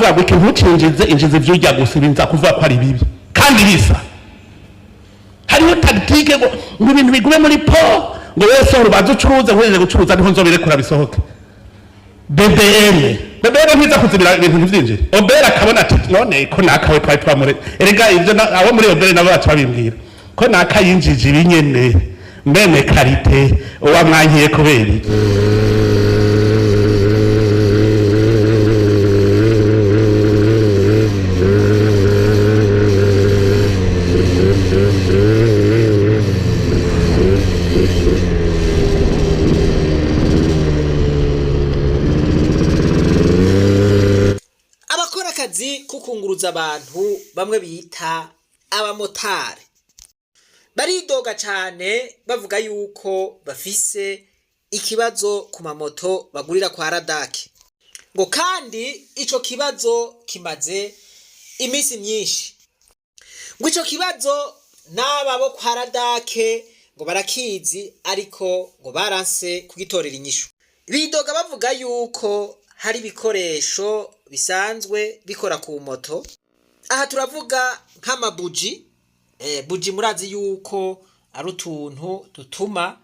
Aravuga ngo ikintu ntucinjize, injiza ivyo urya gusa. Ibi nza kuvuga ko ari bibi kandi bisa. Hariho tactique ngo ibintu bigume muri po, ngo wewe sohora ubanze ucuruze, nkuhejeje gucuruza niho nzobirekura bisohoke. BBN ntiza kuzibira ibintu ntivyinjire. OBR akabona ati none ko nakawe twari twamure. Erega ivyo abo muri OBR nabo baca babimbwira ko naka yinjije ibinyene même qualité, uwamwankiye kubera iki? Abakora akazi ko kunguruza abantu, bamwe bita abamotari, baridoga cane, bavuga yuko bafise ikibazo ku mamoto bagurira kwa Radake, ngo kandi ico kibazo kimaze iminsi myinshi. Ngo ico kibazo n'aba bo kwa Radake ngo barakizi, ariko ngo baranse kugitorera inyishu. Bidoga bavuga yuko hari ibikoresho bisanzwe bikora ku moto. Aha turavuga nk'amabuji. Buji murazi yuko ari utuntu dutuma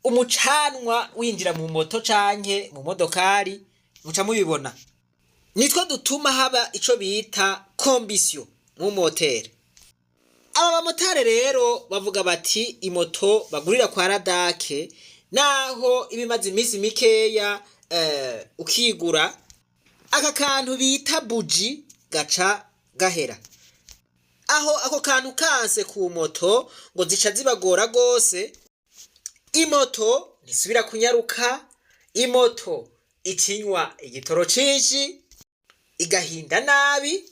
umucanwa winjira mu moto canke mu modokari, muca mubibona, nitwo dutuma haba ico bita combustion mu moteri. Aba bamotari rero bavuga bati imoto bagurira kwa Radake, naho iba imaze iminsi mikeya, ukigura, aka kantu bita buji gaca gahera. Aho ako kantu kanse ku moto, ngo zica zibagora gose, imoto ntisubira kunyaruka, imoto ikinywa igitoro cinshi, igahinda nabi,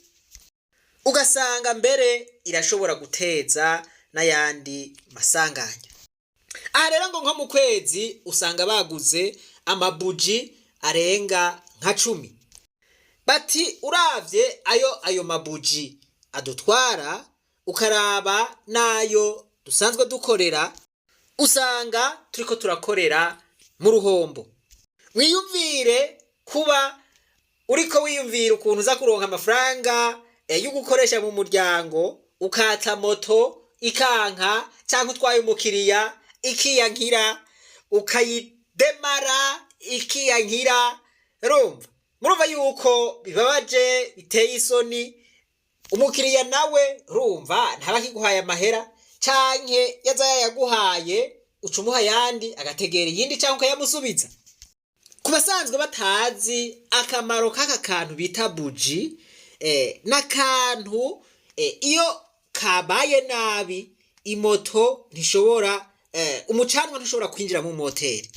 ugasanga mbere irashobora guteza n'ayandi masanganya. Aha rero ngo nko mu kwezi usanga baguze amabuji arenga nka 10. Bati uravye ayo mabuji adutwara, ukaraba n'ayo dusanzwe dukorera, usanga turiko turakorera mu ruhombo. Mwiyumvire kuba uriko wiyumvira ukuntu uza kuronka amafaranga yo gukoresha mu muryango, ukatsa moto ikanka, cyangwa utwaye umukiriya ikiyankira, ukayidemara ikiyankira. Urumva, murumva yuko bibabaje, biteye isoni. Umukiriya nawe urumva ntaba akiguhaye amahera, canke yaza yayaguhaye uca umuha ayandi agategera iyindi, canke ukayamusubiza. Ku basanzwe batazi akamaro k'aka kantu bita buji, n'akantu iyo kabaye nabi imoto ntishobora, umucanwa ntushobora kwinjira mu moteri.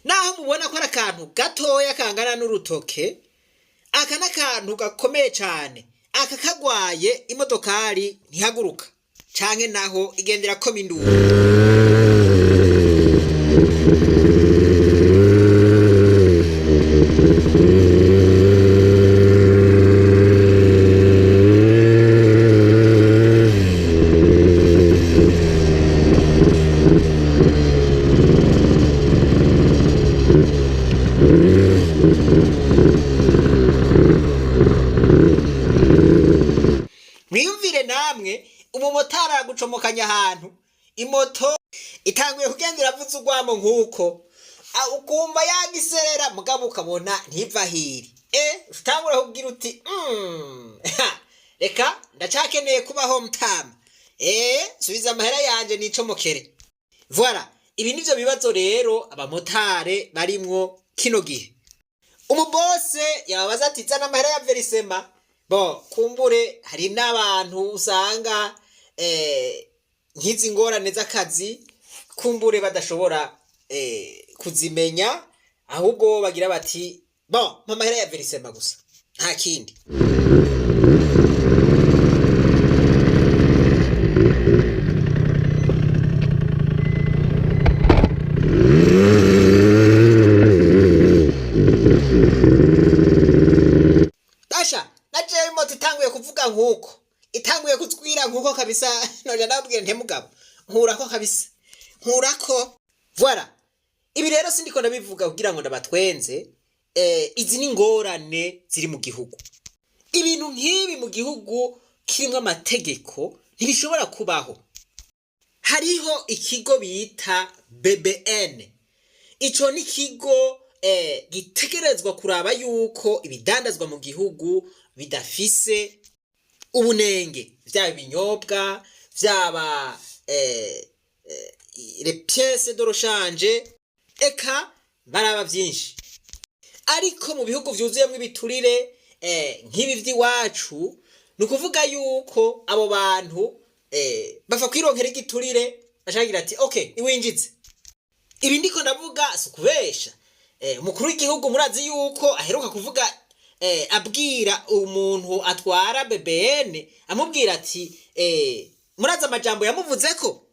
Naho mubona ko ari akantu gatoya kangana n'urutoke, aka n'akantu gakomeye cane. Aka kagwaye, imodokari ntihaguruka, canke naho igendera koma induru. Mwiyumvire namwe, umumotari aragucomokanya ahantu, imoto itanguye kugenda iravuza urwamo nk'uko, ukumva yagiserera, mugabo ukabona ntiva hiri. Utangura kubwira uti reka ndacakeneye kubaho mutama, subiza amahera yanje nicomokere." Voilà, ibi nivyo bibazo rero abamotare barimwo kino gihe. Umubose yababaza ati zana amahera ya versement. Bo kumbure hari n'abantu usanga nk'izi ngorane z'akazi kumbure badashobora kuzimenya, ahubwo bagira bati bon, mpa amahera ya versement gusa, nta kindi. Dasha najewe moto itanguye kuvuga nkuko, itanguye kutwira nkuko kabisa, noja ndababwira nte mugabo nkurako kabisa, nkurako. Voilà, ibi rero sindiko ndabivuga kugira ngo ndabatwenze. Izi ni ingorane ziri mu gihugu. Ibintu nk'ibi mu gihugu kirimwo amategeko ntibishobora kubaho. Hariho ikigo bita BBN. Ico ni ikigo gitegerezwa kuraba yuko ibidandazwa mu gihugu bidafise ubunenge, vyaba ibinyobwa, vyaba les pièces de rechange, eka baraba vyinshi. Ariko mu bihugu vyuzuyemwo ibiturire nk'ibi vy'iwacu, ni ukuvuga yuko abo bantu bava kwironkera igiturire, bashagira ati: "Okay, niwinjize ibi." Ndiko ndavuga si ukubesha. Umukuru w'igihugu murazi yuko aheruka kuvuga, abwira umuntu atwara BBN, amubwira ati murazi amajambo yamuvuzeko,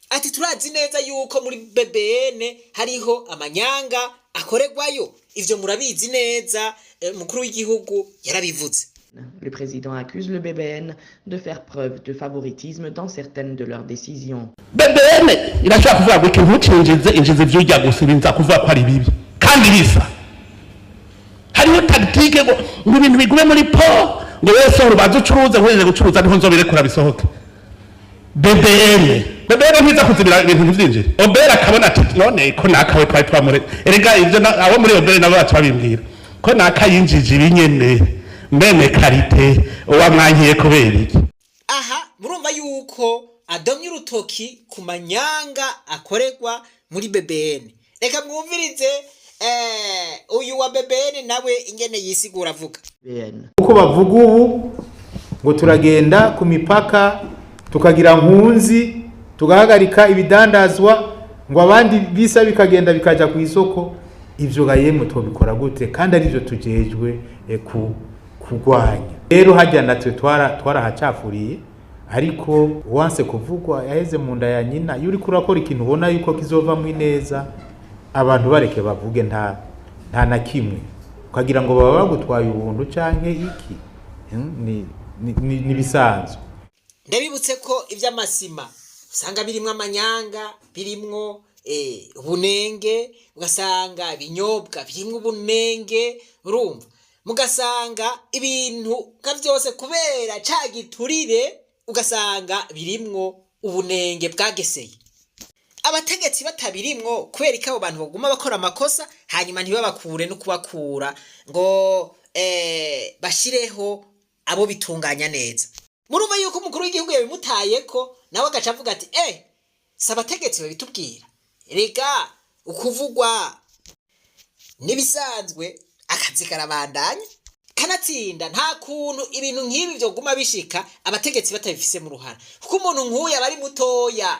ati: "Turazi neza yuko muri BBN hariho amanyanga akorerwayo." Ivyo murabizi neza, umukuru w'igihugu yarabivuze. Le président accuse le BBN de faire preuve de favoritisme dans certaines de leurs décisions. BBN irashobora kuvuga ngo ikintu ntucinjize, injiza ivyurya gusa, ibinza kuvuga ko ari bibi kandi bisa. Hariho tactique ngo ibintu bigume muri port, ngo wese urubanza ucuruze, nkuhejeje gucuruza niho nzobirekura bisohoke. BBN ntiza kuzibira ibintu ntivyinjire. OBR akabona ati: "None ko nakawe twari twamure." Erega ivyo abo muri OBR nabo baca babimbwira ko naka yinjije ibinyene même qualité, uwamwankiye kubera iki? Aha murumva yuko adomye urutoki ku manyanga akorerwa muri BBN. Reka mwumvirize uyu wa BBN nawe ingene yisigura avuga. BBN. Uko bavuga ubu ngo turagenda ku mipaka tukagira nkunzi, tugahagarika ibidandazwa, ngo abandi bisa bikagenda bikaja ku isoko. Ivyo ga yemwe, twobikora gute kandi ari byo tujejwe ku kurwanya? Rero hajya natwe twarahacafuriye, ariko wanse kuvugwa yaheze mu nda ya nyina. Iyo uriko urakora ikintu ubona yuko kizovamwo ineza, abantu bareke bavuge, nta na kimwe ukagira ngo baba bagutwaye ubuntu canke iki. Ni bisanzwe. Ndabibutse ko iby'amasima usanga birimwo amanyanga, birimwo ubunenge, ugasanga ibinyobwa birimwo ubunenge. Urumva, mugasanga ibintu nka byose kubera ca giturire, ugasanga birimwo ubunenge bwageseye. Abategetsi batabirimwo, kubera ko abo bantu baguma bakora amakosa, hanyuma ntibabakure no kubakura ngo bashireho abo bitunganya neza. Murumva yuko umukuru w'igihugu yabimutaye ko nawe agaca avuga ati: "Si abategetsi babitubwira, rega ukuvugwa n'ibisanzwe, akazi karabandanya." Kanatsinda nta kuntu ibintu nk'ibi vyoguma bishika abategetsi batabifisemo uruhara, kuko umuntu nk'uyu aba ari mutoya.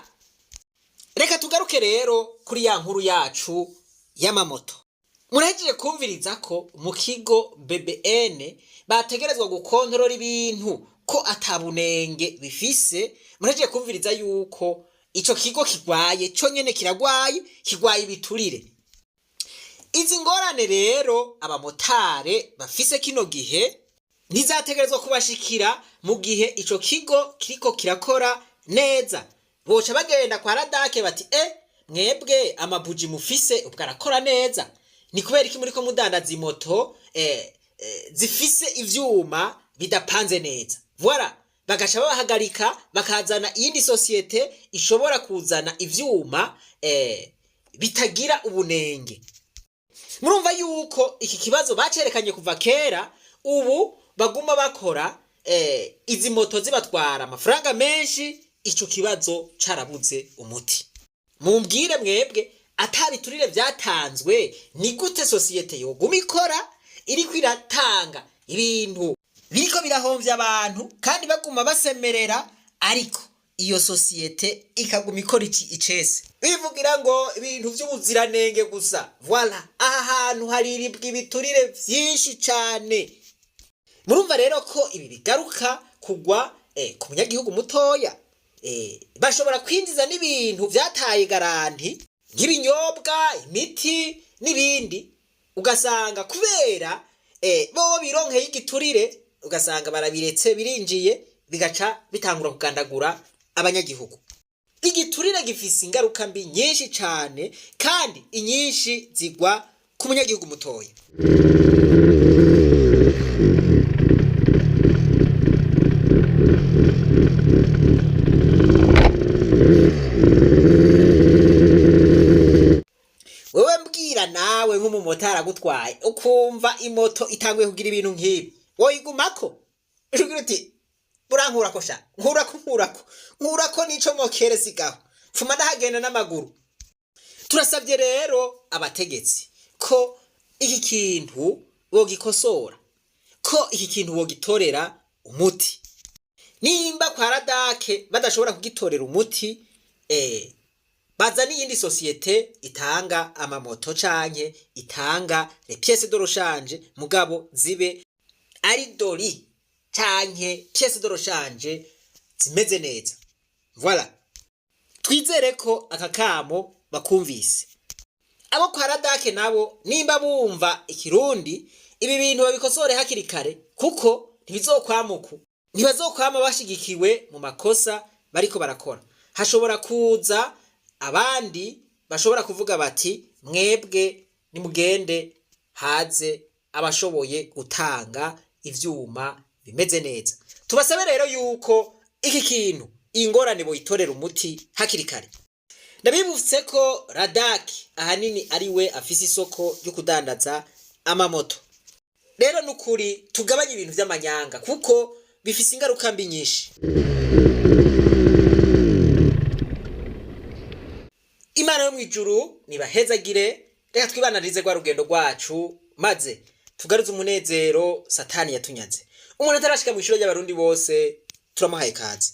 Reka tugaruke rero kuri ya nkuru yacu y'amamoto. Murahejeje kumviriza ko mu kigo BBN bategerezwa gukontorora ibintu ko atabunenge bifise. Murahejeje kumviriza yuko ico kigo kigwaye, co nyene kiragwaye, kigwaye ibiturire. Izi ngorane rero abamotare bafise kino gihe ntizategerezwa kubashikira mu gihe ico kigo kiriko kirakora neza. Boca bagenda kwa radake bati: "Mwebwe amabuji mufise ubwo arakora neza, ni kubera iki muriko mudandaza imoto zifise ivyuma bidapanze neza?" Voilà, bagaca babahagarika, bakazana iyindi sosiyete ishobora kuzana ivyuma bitagira ubunenge. Murumva yuko iki kibazo bacerekanye kuva kera. Ubu baguma bakora izi moto zibatwara amafaranga menshi, ico kibazo carabuze umuti. Mumbwire mwebwe, atabiturire vyatanzwe, ni gute sosiyete yoguma ikora iriko iratanga ibintu biriko birahomvya abantu, kandi baguma basemerera, ariko iyo sosiyete ikaguma ikora iki icese, bivugira ngo ibintu vy'ubuziranenge gusa? Voilà, aha hantu hariribwa ibiturire vyinshi cane. Murumva rero ko ibi bigaruka kugwa ku munyagihugu mutoya. Bashobora kwinjiza n'ibintu vyataye garantie, nk'ibinyobwa, imiti n'ibindi, ugasanga kubera bobo bironkeye igiturire, ugasanga barabiretse birinjiye, bigaca bitangura kugandagura abanyagihugu. Igiturire gifise ingaruka mbi nyinshi cane, kandi inyinshi zigwa. ku munyagihugu mutoya. Wewe mbwira nawe nk'umumotari agutwaye ukumva imoto itanguye kugira ibintu nk'ibi, woyigumako? Ugira uti: "Burankurako sha, nkurako, nkurako, nkurako, nico mokere sigaho, pfuma ndahagenda n'amaguru." Turasabye rero abategetsi ko iki kintu bogikosora, ko iki kintu bogitorera umuti. Nimba kwa Radake badashobora kugitorera umuti, baza n'iyindi société itanga amamoto canke itanga les pièces de rechange, mugabo zibe ari dori canke pièces de rechange zimeze neza. Voilà, twizere ko aka kamo bakumvise abo kwa Radake. Nabo nimba bumva ikirundi, ibi bintu babikosore hakiri kare, kuko ntibizokwamuku, ntibazokwama bashigikiwe mu makosa bariko barakora. Hashobora kuza abandi bashobora kuvuga bati: "Mwebwe nimugende, haze abashoboye gutanga ivyuma bimeze neza." Tubasabe rero yuko iki kintu, iyi ngorane, boyitorera umuti hakiri kare. Ndabibutse ko Radaki ahanini ari we afise isoko ryo kudandaza amamoto. Rero nukuri tugabanye ibintu vy'amanyanga, kuko bifise ingaruka mbi nyinshi. Imana yo mw'ijuru nibahezagire. Reka twibananize rwa rugendo rwacu, maze tugaruze umunezero Satani yatunyaze. Umuntu atarashika mw'ishure ry'Abarundi bose, turamuhaye kaze.